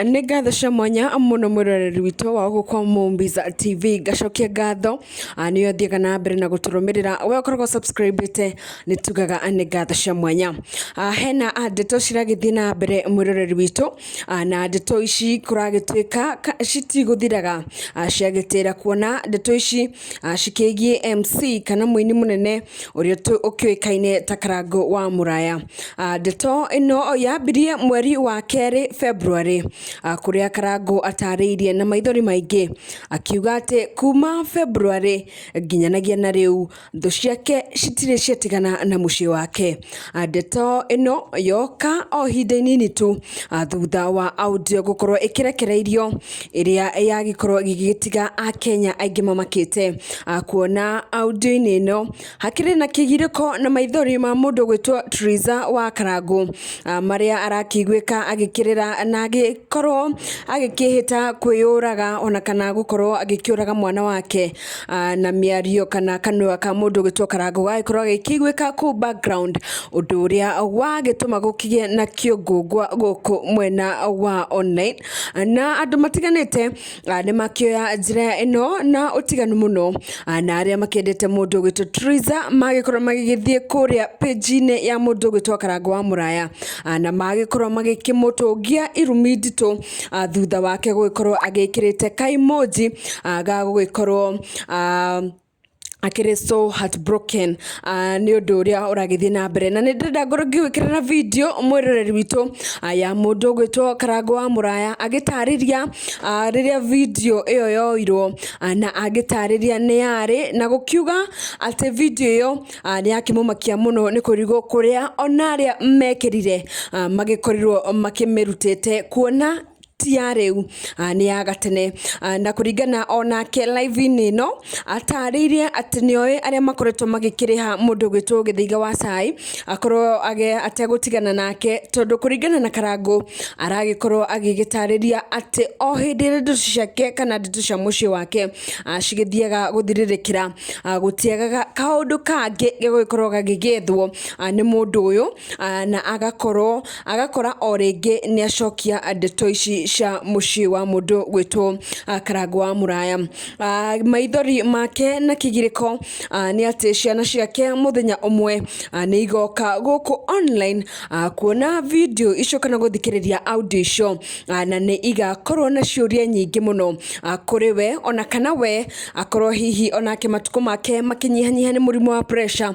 Nĩ ngatho cia mwanya mũno mwĩroreri witũ wa gũkũ kwa Mumbiz TV. Ngacokia ngatho nĩwe ũthiaga na mbere na gũtũrũmĩrĩra, we ũkoragwo subscribe-ĩte, nĩ tugaga nĩ ngatho cia mwanya. Hena ndeto ciragĩthiĩ na mbere mwĩroreri witũ, na ndeto ici kũragĩtuĩka citigũthiraga ciagĩtĩra kuona ndeto ici cikĩgiĩ MC kana mũini mũnene ũrĩa ũkĩũĩkaine ta Karangũ wa Mũraya. Ndeto ĩno yambirie mweri wa kerĩ February, kũrĩa Karangũ atarĩirie na maithori maingĩ akiuga atĩ kuma February nginyanagia na rĩu thũ ciake citirĩ ciatigana na mũciĩ wake. Ndeto ĩno yoka o ihinda inini tu thutha wa audio gũkorwo ĩkĩrekereirio ĩrĩa yagĩkorwo ĩgĩgĩtiga akenya aingĩ mamakĩte, kuona audio-inĩ ĩno hakĩrĩ na kĩgirĩko na maithori ma mũndũ ũgwĩtwo Triza wa Karangũ, marĩa arakĩiguĩka agĩkĩrĩra na agĩkorwo agĩkĩhĩta kwĩyũraga ona kana gũkorwo agĩkĩũraga mwana wake, na mĩario kana kanua ka mũndũ ũgwĩtwo Karangũ gagĩkorwo gagĩkĩiguĩka kũu background, ũndũ ũrĩa wagĩtũma gũkĩgĩe na kĩũngũngũa gũkũ mwena wa online. Na andũ matiganĩte nĩ makĩoya njĩra ĩno na ũtiganu mũno, na arĩa makĩendete mũndũ ũgwĩtwo Triza magĩkorwo magĩgĩthiĩ kũrĩa page-inĩ ya mũndũ ũgwĩtwo Karangũ wa Mũraya, na magĩkorwo magĩkĩmũtũngia irumi nditũ thutha wake gũgĩkorwo agĩkĩrĩte ka emoji ga gũgĩkorwo akĩrĩ so heartbroken nĩ ũndũ ũrĩa ũragĩthiĩ na mbere. Na nĩ ndĩrenda ngorwo ngĩgwĩkĩrĩra video mwĩroreri witũ ya mũndũ ũgwĩtwo Karangũ wa Mũraya agĩtarĩria rĩrĩa video ĩyo yoirwo, na agĩtarĩria nĩ yarĩ na gũkiuga atĩ video ĩyo nĩ yakĩmũmakia mũno nĩ kũrigwo kũrĩa ona arĩa mekĩrire magĩkorirwo makĩmĩrutĩte kuona ti ya rĩu, nĩ ya gatene. Na kũringana onake live-inĩ ĩno atarĩirie atĩ nĩ oĩ arĩa makoretwo magĩkĩrĩha mũndũ ũgwĩtwo Gĩthaiga wa Cai akorwo ategũtigana nake, tondũ kũringana na Karangũ aragĩkorwo agĩgĩtarĩria atĩ o hĩndĩ ĩrĩa ndeto ciake kana ndeto cia mũciĩ wake cigĩthiaga gũthirĩrĩkĩra, gũtiagaga kaũndũ kangĩ gegũgĩkorwo gagĩgĩethwo nĩ mũndũ ũyũ, na agakorwo agakora o rĩngĩ nĩ acokia ndeto ici cia mũciĩ wa mũndũ gwĩtwo Karangũ wa Mũraya. Maithori make na kĩgirĩko nĩ atĩ ciana ciake mũthenya ũmwe nĩ igoka gũkũ online kuona video icio kana gũthikĩrĩria audio icio, na nĩ igakorwo na ciũria nyingĩ mũno kũrĩ we, ona kana we akorwo hihi onake matukũ make makĩnyihanyiha nĩ mũrimũ wa pressure,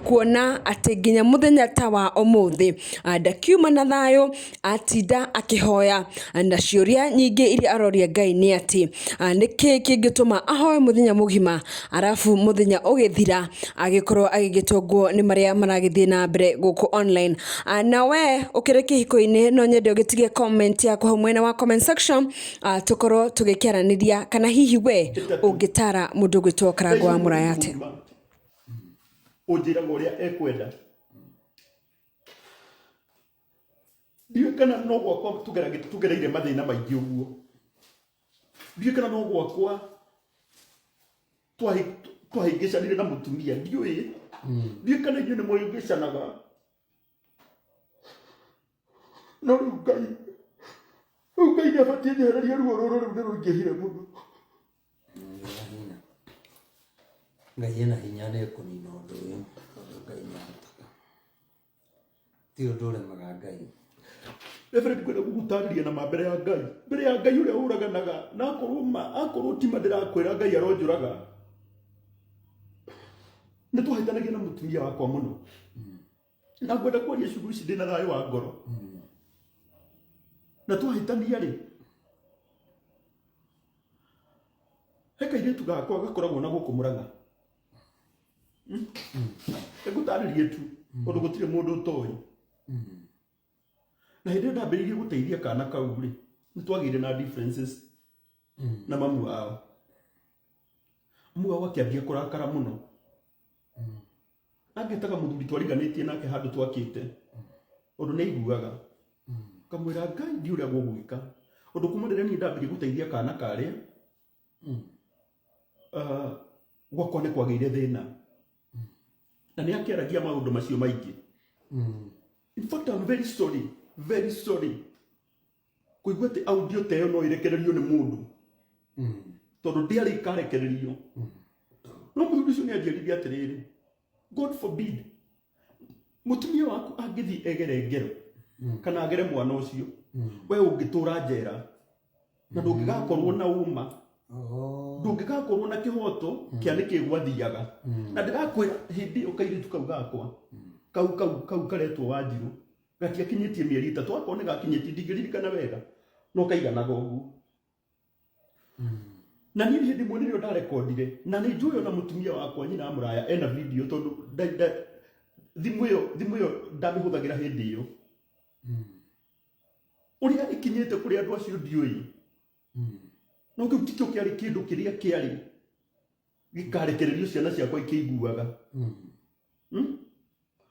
kuona atĩ nginya mũthenya ta wa ũmũthĩ ndakiuma na thayũ, atinda akĩhoya, na ciũria nyingĩ iria aroria Ngai nĩ atĩ nĩkĩ kĩngĩtũma ahoe mũthenya mũgima arabu mũthenya ũgĩthira agĩkorwo agĩgĩtũngwo nĩ marĩa maragĩthiĩ na mbere gũkũ online. Na we ũkĩrĩ kĩhiko-inĩ no nyende ũgĩtige comment yaku hau mwena wa comment section, tũkorwo tũgĩkĩaranĩria kana hihi we ũngĩtara mũndũ ũgwĩtwo Karangũ wa Mũraya atĩa? Ũnjĩraga ũrĩa ekwenda. Ndiũĩ kana no gwakwa tũgereire mathĩna maingĩ ũguo. Ndiũĩ kana no gwakwa twahĩngĩcanire na mũtumia. Ndiũĩ. Ndiũĩ kana inyuĩ nĩ mũhĩngĩcanaga. No rĩu Ngai, rĩu Ngai nĩ abatiĩ anjehererie ruo rũrũ rĩu nĩ rũingĩhire mũno. Ngai ena hinya nĩ ekũnina ũndũ ũyũ tondũ Ngai nĩ ahotaga. Ti ũndũ ũremaga Ngai. Reverend ngwenda gũgũtarĩria na ma mbere ya Ngai. Mbere ya Ngai ũrĩa ũraganaga na akorwo ma akorwo ti ma ndĩrakwĩra Ngai aronjũraga. Nĩ twahĩtanagia na mũtumia wakwa mũno. Na ngwenda kwaria ciugo ici ndĩna thayũ wa ngoro. Na twahĩtania rĩ, he kairĩtu gakwa gakoragwo na gũkũ Mũrang'a. Ngũtarĩrie tu ũndũ gũtirĩ mũndũ ũtoĩ. Na hĩndĩ ĩyo ndambĩrĩirie gũteithia kana kau rĩ, nĩ twagĩire na differences na mamu wao. Mamu wao akĩambia kũrakara mũno. Angĩtaga mũthuri twariganĩtie nake handũ twakĩte ũndũ nĩ aiguaga. Ngamwĩra Ngai ndiũĩ ũrĩa gũgwĩka. Ũndũ kuma rĩrĩa niĩ ndambirie gũteithia kana karĩa, gwakwa nĩ kwagĩire thĩna. Na nĩ akĩaragia maũndũ macio maingĩ. In fact, I'm very sorry, very sorry. Kũigua atĩ audio ta ĩyo no ĩrekererio nĩ mũndũ, tondũ ndĩarĩ ikarekererio. No mũthuri ũcio nĩ anjĩrire atĩrĩrĩ, God forbid, mũtumia waku angĩthiĩ egere ngero kana agere mwana ũcio, we ũngĩtũra njera na ndũngĩgakorwo na ũma, ndũngĩgakorwo na kĩhoto kĩa nĩkĩ gwathiaga. Na ndĩrakwĩra, hĩndĩ ĩyo kairĩtu kau gakwa kau kau kau karetwo Wanjirũ gatiakinyĩtie mĩeri 3, akorwo nĩ gakinyĩtie ndingĩririkana wega, no kaiganaga ũguo. Na niĩ hĩndĩ ĩmwe nĩrĩo ndarekondire, na nĩ njũĩ ona mũtumia wakwa nyina wa mũraya ena video, tondũ thimũ ĩyo ndamĩhũthagĩra hĩndĩ ĩyo. Ũrĩa ĩkinyĩte kũrĩ andũ acio ndiũĩ, no kĩu tikĩo kĩarĩ kĩndũ kĩrĩa kĩarĩ gĩkarekererio ciana ciakwa ikĩiguaga.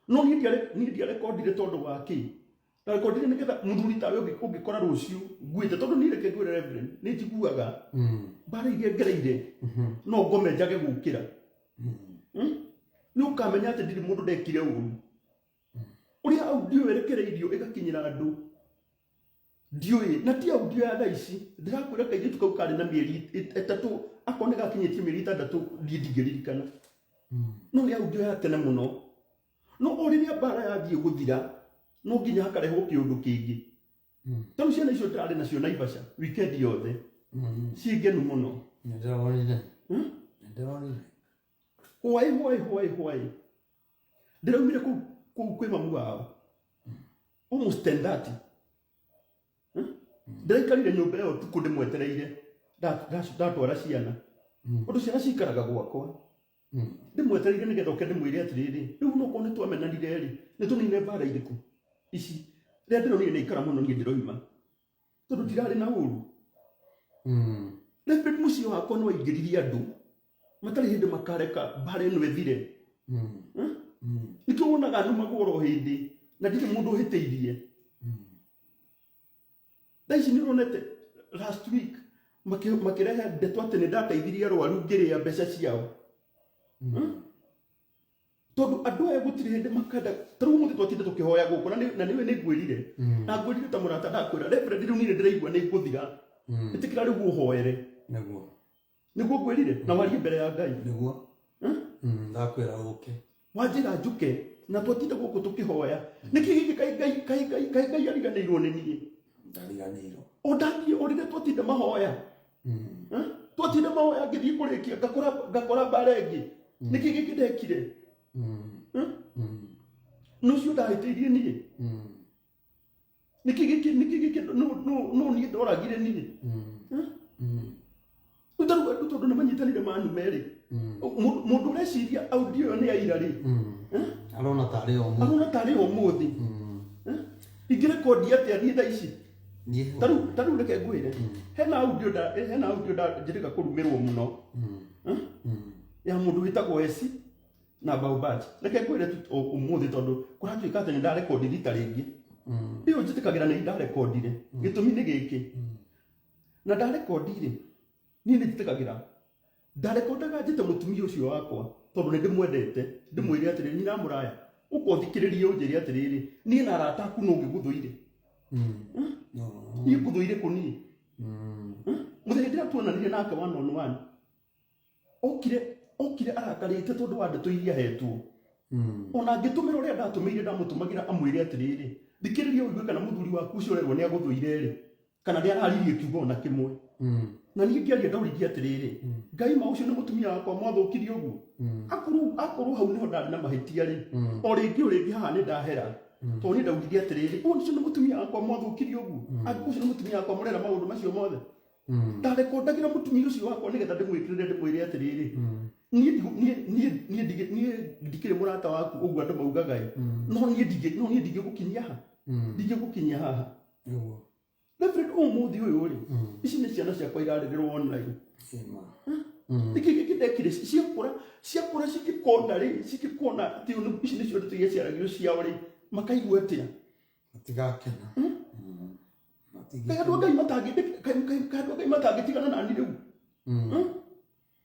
No niĩ ndiarekondire tondũ wa kĩ? Ndarekondire nĩgetha mũthuri tawe ũngĩkora rũciũ nguĩte, tondũ niĩ, reke ngwĩre Reverend, nĩ njiguaga mbara iria ngereire, no ngome njage gũkĩra. Nĩ ũkamenya atĩ ndirĩ mũndũ ndekire ũru. Ũrĩa audio ĩrekereirio ĩgakinyĩra andũ ndiũĩ, na ti audio ya thaa ici. Ndĩrakwĩra kairĩtu kau karĩ na mĩeri 3, akorwo nĩ gakinyĩtie mĩeri 6, niĩ ndingĩririkana, no nĩ audio ya tene mũno. No o rĩrĩa mbara yathiĩ gũthira, no nginya hakarehwo kĩũndũ kĩngĩ. Tarĩu ciana icio ndĩrarĩ nacio Naivasha weekend yothe ciĩ ngenu mũno. Nĩndĩronire. Hmm? Nĩndĩronire. Hwaĩ hwaĩ hwaĩ hwaĩ ndĩraumire kũu kwĩ mamu wao almost 10:30. Ndĩraikarire nyũmba ĩyo ũtukũ ndĩmwetereire. Ndatwara ciana, ũndũ ciana cikaraga gwakwa, ndĩmwetereire nĩgetha oke ndĩmwĩre atĩrĩrĩ, rĩu no korwo nĩ twamenanire rĩ, nĩ tũnine mbara irĩkũ ici. Rĩrĩa ndĩronire nĩ ikara mũno, niĩ ndĩroima tondũ ndirarĩ na ũru. Reverend, mũciĩ wakwa no aingĩririe andũ matarĩ hĩndĩ makareka mbara ĩno ĩthire. Nĩkĩo wonaga numagwo oro hĩndĩ na ndirĩ mũndũ ũhĩtĩirie. Thaa ici nĩ ũronete last week makĩrehe ndeto atĩ nĩ ndateithirie arwaru ngĩrĩa mbeca ciao. Tondũ andũ aya gũtirĩ hĩndĩ makenda. Ta rĩu ũmũthĩ twatinda tũkĩhoya gũkũ, na nĩwe nĩ ngwĩrire, na ngwĩrire ta mũrata, ndakwĩra, Reverend, rĩu niĩ nĩ ndĩraigua nĩ ngũthira, ĩtĩkĩra rĩu ũhoere. Nĩguo. Nĩguo ngwĩrire na warie mbere ya Ngai. Nĩguo. Ndakwĩra ũke. Wanjĩra njuke na twatinda gũkũ tũkĩhoya. Nĩkĩ gĩkĩ? Kaĩ Ngai, kaĩ Ngai, kaĩ Ngai ariganĩirwo nĩ niĩ? Ndariganĩirwo. O ndathiĩ, o rĩrĩa twatinda mahoya. Eh? Twatinda mahoya, ngĩthiĩ kũrĩkia ngakora mbara ĩngĩ. Nĩkĩ gĩkĩ ndekire? Eh? Nũ ũcio ndahĩtĩirie niĩ? Nĩkĩ gĩkĩ? Nĩkĩ gĩkĩ? No niĩ ndoragire niĩ? Eh? Rĩu ta rĩu andũ tondũ nĩ manyitanire manume rĩ, mũndũ ũreciria audio ĩyo nĩ aira rĩ, eh? Arona tarĩ o mũndũ. Arona tarĩ ũmũthĩ. Eh? Ingĩrekondi atĩa niĩ thaa ici? Niĩ. Ta rĩu reke ngwĩre, hena audio nda njĩrĩga kũrumĩrwo mũno. Eh? Ya mũndũ wĩtagwo Esi na Baobab. Reke ngwĩre tu ũmũthĩ, tondũ kũratuĩka atĩ nĩ ndarekondi rita rĩngĩ. Ĩyo njĩtĩkagĩra nĩ ndarekondire, gĩtũmi nĩ gĩkĩ, na ndarekondi rĩ, niĩ nĩ njĩtĩkagĩra ndarekondaga njĩte mũtumia ũcio wakwa, tondũ nĩ ndĩmwendete, ndĩmwĩre atĩrĩrĩ, nyina mũraya, ũkothikĩrĩrie ũnjĩre atĩrĩrĩ, niĩ na arata aku no ngĩgũthũire? Niĩ ngũthũire kũ niĩ? Mũthenya ndĩra tuonanire nake one on one, okire arakarĩte tondũ wa ndeto iria hetwo. Ona angĩtũmĩra ũrĩa ndatũmĩire, ndamũtũmagĩra amwĩre atĩrĩrĩ, thikĩrĩria ũigue kana mũthuri waku ũcio ũrerwo nĩ agũthũire rĩ, kana nĩ araririe kiugo ona kĩmwe. Na niĩ ngĩaria ndauririe atĩrĩrĩ, Ngai ma, ũcio nĩ mũtumia wakwa mwathũkirie ũguo? Akorwo hau nĩho ndarĩ na mahĩtia rĩ, o rĩngĩ haha nĩ ndahera, tondũ niĩ ndaugire atĩrĩrĩ, ũyũ ũcio nĩ mũtumia wakwa mwathũkirie ũguo? Ũcio nĩ mũtumia wakwa mũrera maũndũ macio mothe? Ndarekondagĩra mũtumia ũcio wakwa nĩgetha ndĩmwĩkĩrĩre, ndĩmwĩre atĩrĩrĩ, niĩ ndikĩrĩ mũrata waku ũguo andũ maugaga ĩ, no niĩ ndingĩgũkinyia ha, ndingĩgũkinyia haha. Nĩguo. Reverend, ũmũthĩ ũyũ rĩ, ici nĩ ciana ciakwa irarĩrĩrwo online. Ĩma. Nĩkĩ gĩkĩ ndekire? Ciakũra cingĩkona rĩ, cingĩkona atĩ ici nĩcio ndeto iria ciaragio ciao rĩ, makaigua atĩa? Matigakena. Kaĩ andũ a Ngai kaĩ andũ a Ngai matangĩtigana nani rĩu?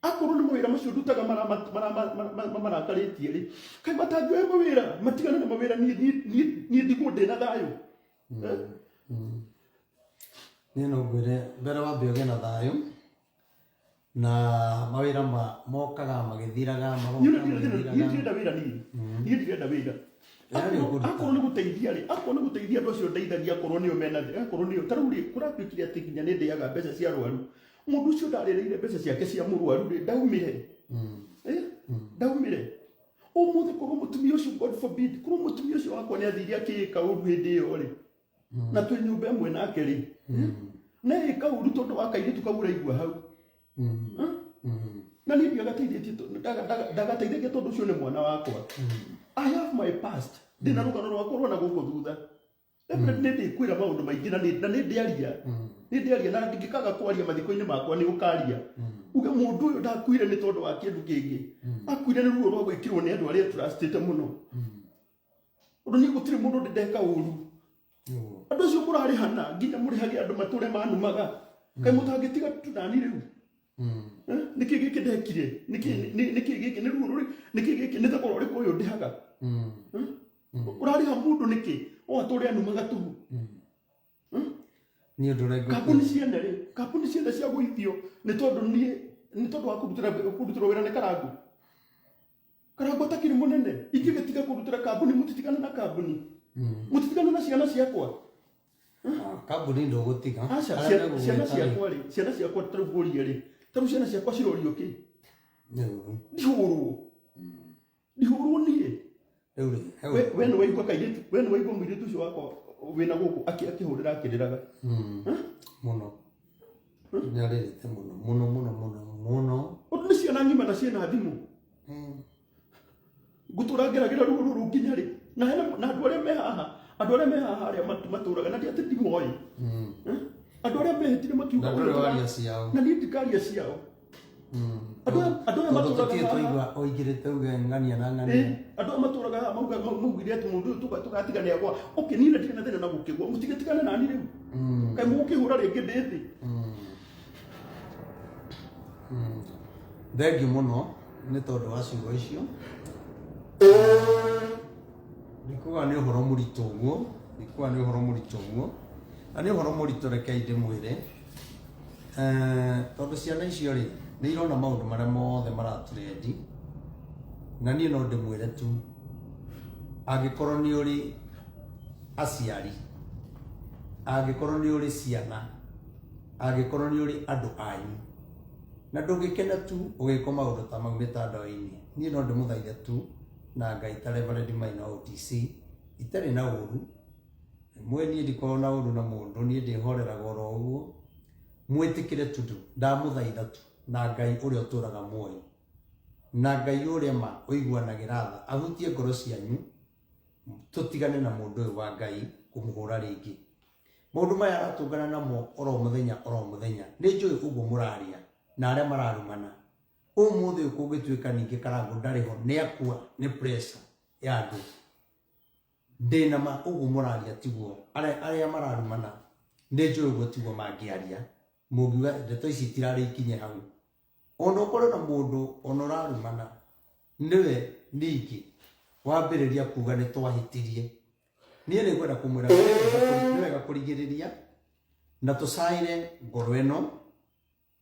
Akorwo nĩ mawĩra macio ndutaga marakarĩtie rĩ, kaĩ matangĩoya mawĩra matigane na mawĩra, niĩ ndigwo ndĩna thayũ? Eh? Niĩ no ngwĩre mbere wambe ũgĩe na thayũ na mawĩra mokaga magĩthiraga, magoka Niĩ ndirenda magĩthiraga. niĩ ndirenda wĩra niĩ. Niĩ ndirenda wĩra. Wĩra nĩ ũkũruta. Akorwo nĩ gũteithia rĩ, akorwo nĩ gũteithia andũ acio ndeithagia akorwo nĩo mena thĩ, akorwo nĩo ta rĩu rĩ, kũratuĩkire atĩ nginya nĩ ndĩaga mbeca cia arwaru. Mũndũ ũcio ndarĩrĩire mbeca ciake cia mũrwaru rĩ, ndaumire. Eh? Ndaumire. Ũmũthĩ korwo mũtumia ũcio, God forbid, korwo mũtumia ũcio wakwa nĩ athire akĩĩka ũru hĩndĩ ĩyo rĩ, na twĩ nyũmba ĩmwe nake rĩ, na ĩka ũru tondũ wa kairĩtu kau ũraigua hau. Eh? Na niĩ ndiagateithĩtie ndagateithagia tondũ ũcio nĩ mwana wakwa. I have my past. Ndĩna rũgano rwakwa rwa na gũkũ thutha. Reverend, nĩ ndĩkwĩra maũndũ maingĩ na nĩ ndĩaria. Nĩ ndĩaria na ndingĩkaga kwaria mathiko-inĩ makwa nĩ ũkaria. Uge mũndũ ũyũ ndakuire nĩ tondũ wa kĩndũ kĩngĩ. Akuire nĩ ruo rwa gwĩkĩrwo nĩ andũ arĩa trustĩte mũno. Ũndũ niĩ gũtirĩ mũndũ ndĩ ndeka ũru. Andũ acio mũrarĩhana nginya mũrĩhage andũ matũre manumaga. Kaĩ mũtangĩtiga tunani rĩu? Eh? Nĩkĩ gĩkĩ ndekire? Nĩkĩ nĩkĩ gĩkĩ nĩ ruo rũrĩ? Nĩkĩ gĩkĩ nĩ thogora ũrĩkũ ũyũ ndĩhaga? Eh? Ũrarĩha mũndũ nĩkĩ? O atũre anumaga tũhũ. Niĩ ũndũ ũrĩa Kambuni ciene rĩ, kambuni ciene cia gũithio nĩ tondũ niĩ nĩ tondũ wa kũrutĩra kũrutĩrwo wĩra nĩ Karangũ. Karangũ atakĩrĩ mũnene, ingĩgĩtiga kũrutĩra kambuni mũtitigane na kambuni. Mũtitigane na ciana ciakwa. Kambuni ndũgũtiga. Aca, Arĩa ciana megũgwĩta rĩ, ciakwa rĩ, ciana ciakwa ta rĩu ngũrie rĩ, ta rĩu ciana ciakwa cirorio kĩ? Nĩ ũru. Ndihũrwo. Ndihũrwo niĩ. Rĩu rĩ, he We ũndũ. we nĩ waigua kairĩtu, we nĩ waigua mũirĩtu ũcio wakwa wĩna gũkũ akĩhũrĩra akĩrĩraga. Mũno. Nĩ arĩrĩte mũno mũno mũno mũno mũno. Ũndũ nĩ ciana ng'ima na ciĩna thimũ. Ngũtũra ngeragĩra ruo rũrũ nginya rĩ? Na hena na andũ arĩa me haha, andũ arĩa me haha arĩa matũraga na ti atĩ ndimoĩ. Eh? Andũ arĩa mehĩtire makiuga Na ũyũ ndũrĩ waria ciao. Na niĩ ndikaria ciao. Andũ aya Tondũ matũraga tũtirĩ haha. twaigua oigĩrĩte uge ng'ania na ng'ania. Andũ aya matũraga haha maugire atĩ mũndũ ũyũ tũgatigana agwa. Okay, niĩ ndirĩ na thĩna na gũkĩgwa. Mũtigĩtigane nani rĩu. Kaĩ mũgũkĩhũra rĩngĩ ndĩ thĩ. Thengiũ mũno nĩ tondũ wa ciugo icio. Ndikuga nĩ ũhoro mũritũ ũguo, ndikuga nĩ ũhoro mũritũ ũguo. Na nĩ ũhoro mũritũ rekei ndĩmwĩre. Tondũ ciana icio rĩ, nĩ irona maũndũ marĩa mothe maratũrendi. Na niĩ no ndĩmwĩre tu, angĩkorwo nĩ ũrĩ aciari, angĩkorwo nĩ ũrĩ ciana, angĩkorwo nĩ ũrĩ andũ anyu, na ndũngĩkena tu ũgĩkwo maũndũ ta mau mĩtandao-inĩ, niĩ no ndĩmũthaithe tu na Ngai ta Reverend Maina OTC, itarĩ na ũru, mwe niĩ ndikoragwo na ũru na mũndũ, niĩ ndĩhoreraga oro ũguo, mwĩtĩkĩre tu ndamũthaitha tu na Ngai ũrĩa ũtũraga muoyo, na Ngai ũrĩa ma ũiguanagĩra tha, ahutie ngoro cianyu, tũtigane na mũndũ ũyũ wa Ngai kũmũhũra rĩngĩ. Maũndũ maya aratũngana namo oro mũthenya oro mũthenya, nĩ njũĩ ũguo mũraria na arĩa mararumana. Ũmũthĩ ũyũ kũngĩtuĩka ningĩ Karangũ ndarĩ ho, nĩ akua nĩ pressure ya andũ. Ndĩna ma ũguo mũraria tiguo, arĩa mararumana nĩ njũĩ ũguo tiguo mangĩaria. Mũngiuga ndeto ici itirarĩ ikinye hau. Ona ũkorwo na mũndũ ona ũrarumana, nĩwe ningĩ wambĩrĩria kuga nĩ twahĩtirie. Niĩ nĩ ngwenda kũmwĩra nĩ wega kũrigĩrĩria na tũcaĩre ngoro ĩno,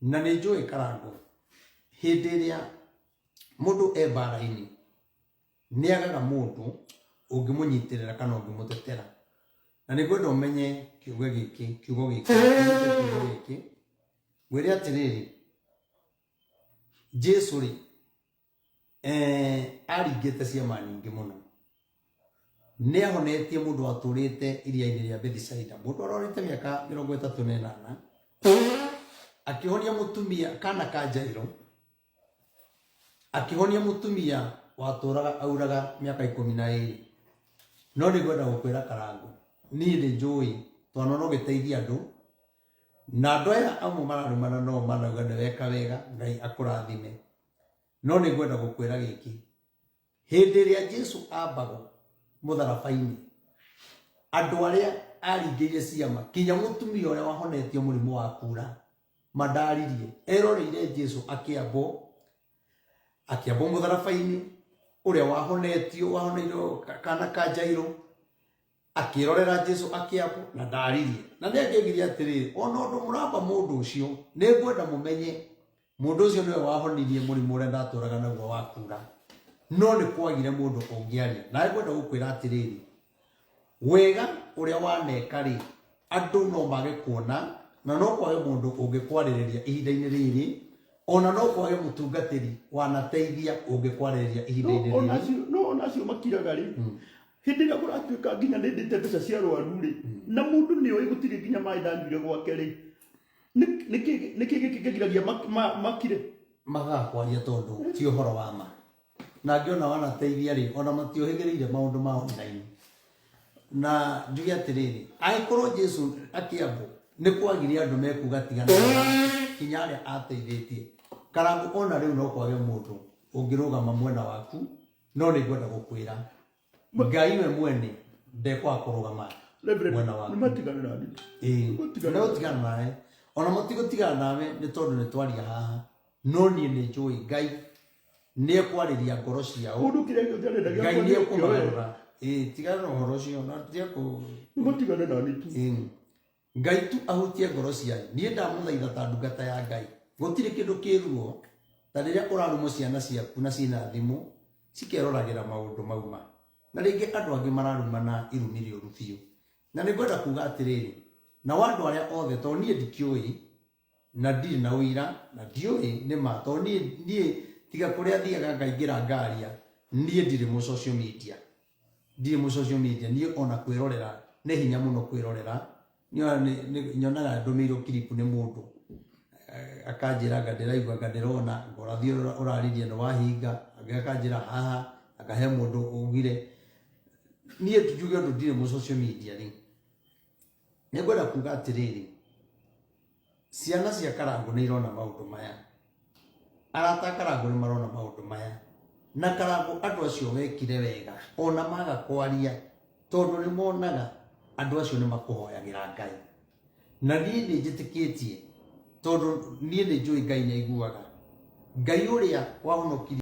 na nĩ njũĩ Karangũ hĩndĩ ĩrĩa mũndũ e mbara-inĩ nĩ agaga mũndũ ũngĩmũnyitĩrĩra kana ũngĩmũtetera. Na nĩ ngwenda ũmenye kiugo gĩkĩ, kiugo gĩkĩ, kiugo gĩkĩ. Ngwĩre atĩrĩrĩ, Jesu rĩ, aringĩte ciama nyingĩ mũno. Nĩ ahonetie mũndũ watũrĩte iria-inĩ rĩa Bethisaida, mũndũ arorĩte mĩaka mĩrongo ĩtatũ na ĩnana, akĩhonia mũtumia kana ka Jairo, akĩhonia mũtumia watũraga auraga mĩaka ikũmi na ĩrĩ. No nĩ ngwenda gũkwĩra Karangũ, niĩ nĩ njũĩ twanona ũgĩteithia andũ, na andũ aya amwe mararumana no marauga nĩ weka wega, Ngai akũrathime. No nĩ ngwenda gũkwĩra gĩkĩ, hĩndĩ ĩrĩa Jesu ambagwo mũtharaba-inĩ, andũ arĩa aringĩire ciama, kinya mũtumia ũrĩa wahonetio mũrimũ wa kura, mandaririe, eroreire Jesu akĩambwo mũtharaba-inĩ, ũrĩa wahonetio, wahoneirwo kana ka Jairo, Akĩrorera Jesu akĩambwo na ndaririe. Na nĩ angĩoigire atĩrĩrĩ, ona ũndũ mũramba mũndũ ũcio, nĩ ngwenda mũmenye mũndũ ũcio nĩwe wahonirie mũrimũ ũrĩa ndatũraga naguo wa kura. No nĩ kwagire mũndũ ũngĩaria. Na ngwenda gũkwĩra atĩrĩrĩ, wega ũrĩa waneka rĩ, andũ no mage kuona na no kwage mũndũ ũngĩkwarĩrĩria ihinda-inĩ rĩrĩ, ona no kwage mũtungatĩri wanateithia ũngĩkwarĩrĩria ihinda-inĩ No ona rĩrĩ. acio no ona acio makiraga rĩ, hĩndĩ ĩrĩa kũratuĩka nginya nĩ ndĩte mbeca cia rwaru rĩ, na mũndũ nĩ oĩ gũtirĩ nginya maĩ ndanyuire gwake rĩ, nĩkĩ gĩkĩ kĩgiragia makire? Magaga kwaria tondũ ti ũhoro wa ma. Na angĩona wanateithia rĩ, ona matiohĩgĩrĩire maũndũ ma online. Na njuge atĩrĩrĩ, angĩkorwo Jesu akĩambwo nĩ kwagire andũ mekuga tigana kinya arĩa ateithĩtie. Karangũ ona rĩu no kwage mũndũ ũngĩrũgama mwena waku, no nĩ ngwenda gũkwĩra Ngai we mwene ndekwaga kũrũgama Reverend, mwena waku. nĩ matigane na niĩ. Ĩĩ, Matigane. nĩgũtigana nawe ona matigũtigana nawe nĩ tondũ nĩ twaria haha, no niĩ nĩ njũĩ Ngai nĩ ekwarĩria ngoro ciao. Mũndũ kĩrĩa gĩothe arenda Ngai gĩakwa nĩ nĩ ũkĩoe. ekũmagarũra. Ĩĩ, tigana na ũhoro ũcio na tiga kũ Nĩ matigane na niĩ tu. Ĩĩ. Ngai tu ahutie ngoro cianyu. Niĩ ndamũthaitha ta ndungata ya Ngai, gũtirĩ kĩndũ kĩruo ta rĩrĩa ũrarumwo ciana ciaku na ciĩna thimũ cikeroragĩra maũndũ mauma, na rĩngĩ andũ angĩ mararumana irumi rĩũru biũ. Na nĩ ngwenda kuga atĩrĩrĩ, nao andũ arĩa othe, tondũ niĩ ndikĩũĩ na ndirĩ na ũira na ndiũĩ nĩ ma, tondũ niĩ tiga kũrĩa thiaga ngaingĩra ngaria, niĩ ndirĩ mũ social media, ndirĩ mũ social media. Niĩ ona kwĩrorera nĩ hinya mũno kwĩrorera. Nyonaga ndũmĩirwo clip nĩ mũndũ, akanjĩra anga ndĩraigua anga ndĩrona anga ũrathiĩ ũraririe nĩ wahinga, angĩ akanjĩra haha akahe mũndũ ugire. Niĩ njuge ũndũ ndirĩ mũ social media rĩ, nĩ ngwenda kuga atĩrĩrĩ, ciana cia Karangũ nĩ irona maũndũ maya, arata a Karangũ nĩ marona maũndũ maya, na Karangũ andũ acio wekire wega ona maga kwaria, tondũ nĩ monaga andũ acio nĩ makũhoyagĩra Ngai. Na niĩ nĩ njĩtĩkĩtie, tondũ niĩ nĩ njũĩ Ngai nĩ aiguaga. Ngai ũrĩa wahonokirie